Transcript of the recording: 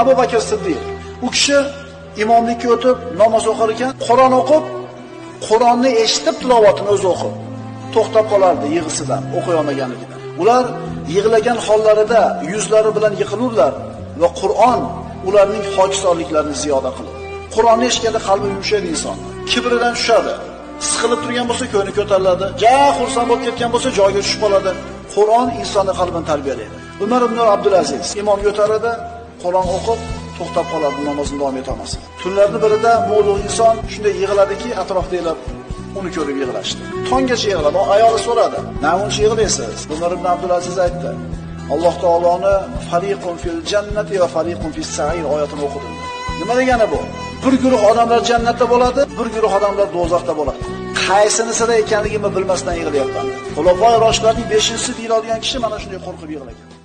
Abu Bakr Siddiq. U kishi imomlikka o'tib namoz o'qir ekan, Qur'on o'qib, Qur'onni eshitib tilovatini o'zi o'qib, to'xtab qolardi yig'isidan, o'qiy olmaganligidan. Ular yig'lagan hollarida yuzlari bilan yiqilurlar va Qur'on ularning hokisorliklarini ziyoda qiladi. Qur'onni eshitganda qalbi yumshaydi inson. Kibridan tushadi. Siqilib turgan bo'lsa ko'ngli ko'tariladi. Ja xursand bo'lib ketgan bo'lsa joyiga tushib qoladi. Qur'on insonning qalbini tarbiyalaydi. Umar ibn Abdulaziz imomga o'taradi, Qur'on o'qib to'xtab qoladi, namozini davom eta olmas. Tunlarning birida bu ulug' inson shunday yig'ladiki, atrofdagilar uni ko'rib yig'lashdi. Tonggacha yig'ladi. Ayoli so'radi: "Nima uchun yig'laysiz?" Umar ibn Abdulaziz aytdi: "Alloh taoloni fariqun fil jannati va fariqun fis sa'ir oyatini o'qidim." Nima degani bu? Bir guruh odamlar jannatda bo'ladi, bir guruh odamlar do'zaxda bo'ladi. Qaysinisida ekanligimni bilmasdan yig'layapman. Xulofoi Roshidlarning 5-chisi deyiladigan kishi mana shunday qo'rqib yig'lagan.